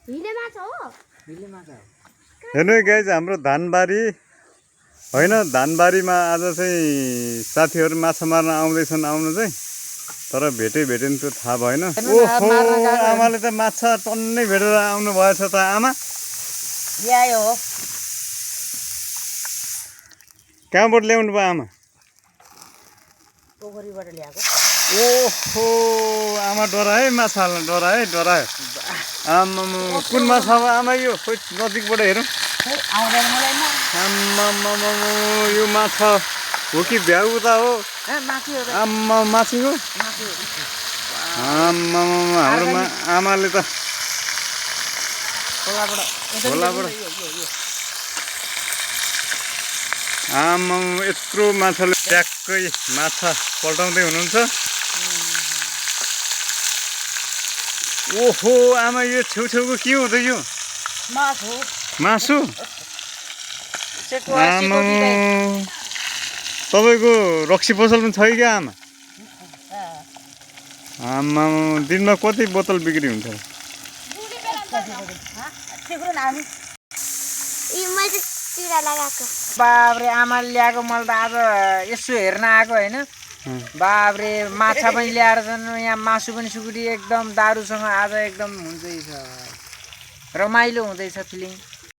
हिले माछा हो हेर्नु गाइज हाम्रो धानबारी होइन धानबारीमा आज चाहिँ साथीहरू माछा मार्न आउँदैछन् आउनु चाहिँ तर भेटेन त्यो थाहा भएन। ओहो आमाले त माछा टन्नै भेटेर आउनु भएछ त आमा। ल्यायो हो कहाँबाट ल्याउनु भयो आमा? पोखरीबाट ल्याएको। ओहो आमा डराए माछा हाल्न डराए। आमा कुन माछा हो आमा यो? खोइ नजिकबाट हेरौँ। आउँदैन मलाई न। आम्मामामा यो माछा हो कि भ्याउता हो? आम्मा माछी हो? आम्मामामा हाम्रो आमाले त खोलाबाट आम्मा यत्रो माछाले ट्याक्कै माछा पल्टाउँदै हुनुहुन्छ। ओहो आमा यो छेउछेउको के हो त यो? मासु? आमा तपाईँको रक्सी पसल पनि छ कि क्या आमा? आमा दिनमा कति बोतल बिक्री हुन्छ? बाब्रे आमाले ल्याएको मैले त आज यसो हेर्न आएको होइन। बाब्रे माछा पनि ल्याएर छन् यहाँ मासु पनि सुकुटी एकदम दारूसँग आज एकदम हुँदैछ रमाइलो हुँदैछ फिलिङ।